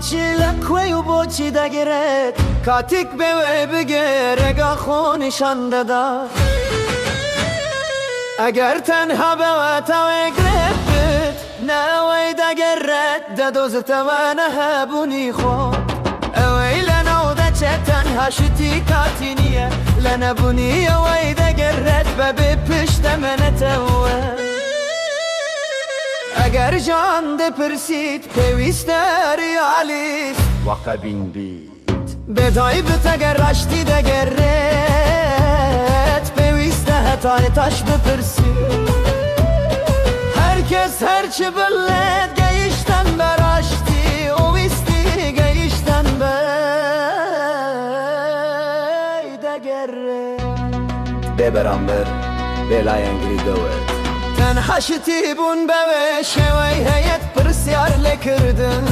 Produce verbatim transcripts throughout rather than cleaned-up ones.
Çi li ku û bo çi degiret, katîk bê wê bigê rêga xwe nîşan deda. Eger tenha be we tawê girêt bi, ne wê degiret, de doz te we ne hebûnî xwe. Ew ê li nav de çe tenha şitî katî niye, li nebûnî ew ê degiret, be bê pişt de me ne te we. Eger can dipirsît, pêwîst e realîst, we qebîn bît. Bê taybet eger raştî degerêt, pêwîst e hetayê taş bipirsî. Her kes her çi bilêt, geyişten be raştî û wîstî geyişten be degerêt. Bê beramber, bê layengirî dewet. Tenha şitîbûn be wê şêwey heyet pirsyar lêkirdin.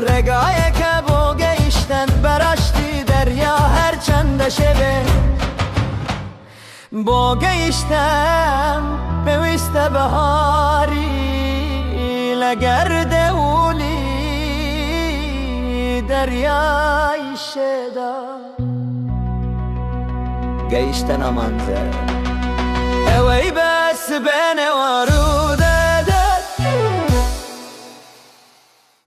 Rêgayeke bo geyişten be raştî derya her çende şêbê. Bo geyişten pêwîst e biharî li ger dewlî deryayî şêda. Geyiştena mante. Ew ê bes bene warû.